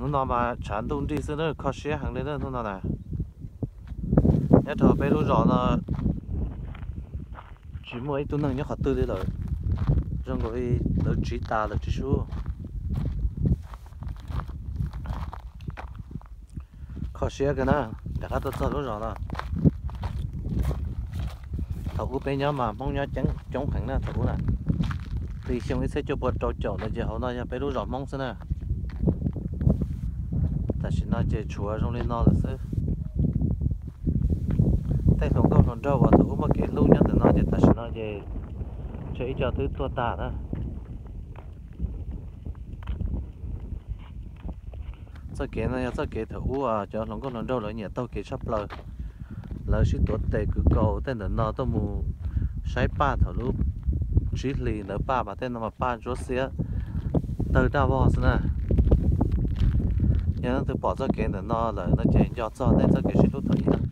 Hnub no mas tshav ntuj nrig xwb na, kho siab heev li na hnub no na. Nyob rau peb lub zos no tsis muaj ib tug neeg nyob qhov twg li lawm, zoo nkaus li lawv tsiv tas lawm tsis sub. Kho siab kawg na, rov qab tuaj txog lub zos no. Thaum ub peb nyob mas Hmoob nyob coob heev na thaum ub na. Li xyoo ib txhiab cuaj pua rau caum ntawd ces hauv no yog peb lub zos Hmoob xwb na. Tam sim no ces tshuav zoo li no lawm xwb. Tej hluas nkauj hluas nraug uas thaum ub muaj kev hlub nyob ntawm no ces tam sim no ces tshuav ib co twb tuag tag na. Txoj kev no yog txoj kev thaum ub cov hluas nkauj hluas nraug lawv nyiam taug kev tshaj plaws. Lawv sib tuav tes kwv kaus tej ntawm no tuaj mus saib paj thaum lub tsib hlis ntawd paj mas tej no mas paj ntsuab xiab tawg daj vog xwb na. Yog leej twg pom txoj kev ntawm no lawm no ces nco txog nej txoj kev sib hlub thaum ub na.